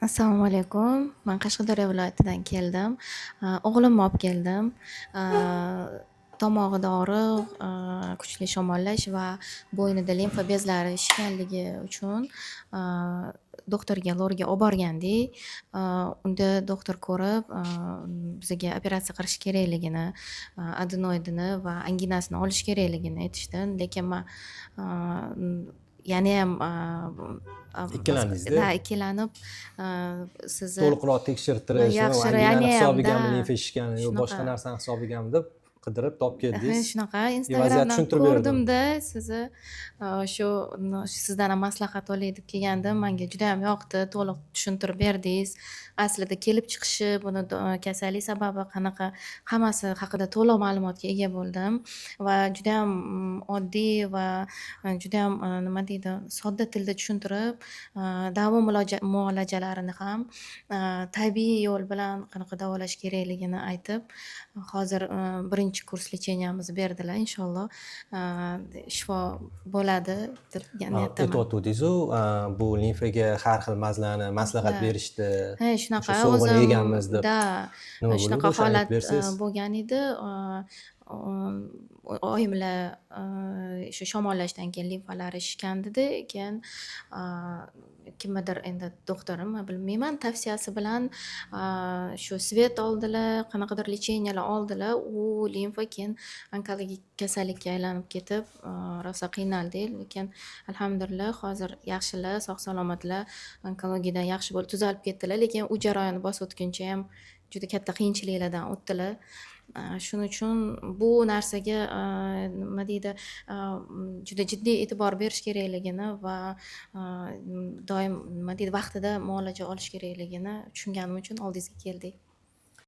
Assalomu alaykum. Man Qashqadaryo viloyatidan keldim. O'g'limni olib keldim. Tomog'ida og'riq, kuchli shamollash va bo'ynida limfa bezlari shishganligi uchun doktorga, lorga olib borgandik. Unda doktor ko'rib, bizga operatsiya qilish kerakligini, adenoidini va anginasini olish kerakligini aytishdi. Lekin man yanayam Ikkilandingizda? Да, ikkilanib, sizni To'liqroq tekshirtirish, Yaxshi, anginani yanayam, hisobigami да. limfa shishgani yo Shunaqa. boshqa narsani hisobigami deb qidirib topib keldingiz. Shunaqa Vaziyatni Instagramdan tushuntirib berdim. ko'rdimda sizni, shu sizdan ham maslahat olay deb kelgandim. Manga judayam yoqdi, to'liq tushuntirib berdingiz. Aslida kelib chiqishi, buni kasallik sababi qanaqa, hammasi haqida to'liq ma'lumotga ega bo'ldim va judayam oddiy va judayam, nima deydi, sodda tilda tushuntirib, davo muolajalarini ham tabiiy yo'l bilan qanaqa davolash kerakligini aytib, hozir birinchi kurs лечения mizni berdilar. Inshaalloh, shifo bo'ladi deb niyatdaman. Aytyotgandingizu, bu limfaga har xil mazlarni maslahat Да. berishdi. Ha, shunaqa O'sha so'g'ini o'zim yeganmiz deb. Да, Nima bo'ldi shunaqa o'shani aytib holat bersangiz? bo'lgan edi. Oyimlar shu shamollashdan keyin limfalari shishgan dedi. Keyin kimnidir, endi doktorimi, bilmayman, tavsiyasi bilan shu свет oldilar, qanaqadir лечения lar oldilar. U limfa keyin onkologik kasallikka aylanib ketib, rosa qiynaldik. Lekin alhamdulillah, hozir yaxshilar, sog' salomatlar, onkologiyadan yaxshi bo'lib tuzalib ketdilar. Lekin u jarayonni bosib o'tgunchayam juda katta qiyinchiliklardan o'tdilar. Shuning uchun bu narsaga, nima deydi, juda jiddiy e'tibor berish kerakligini va doim, nima deydi, vaqtida muolaja olish kerakligini tushunganim uchun oldingizga keldik.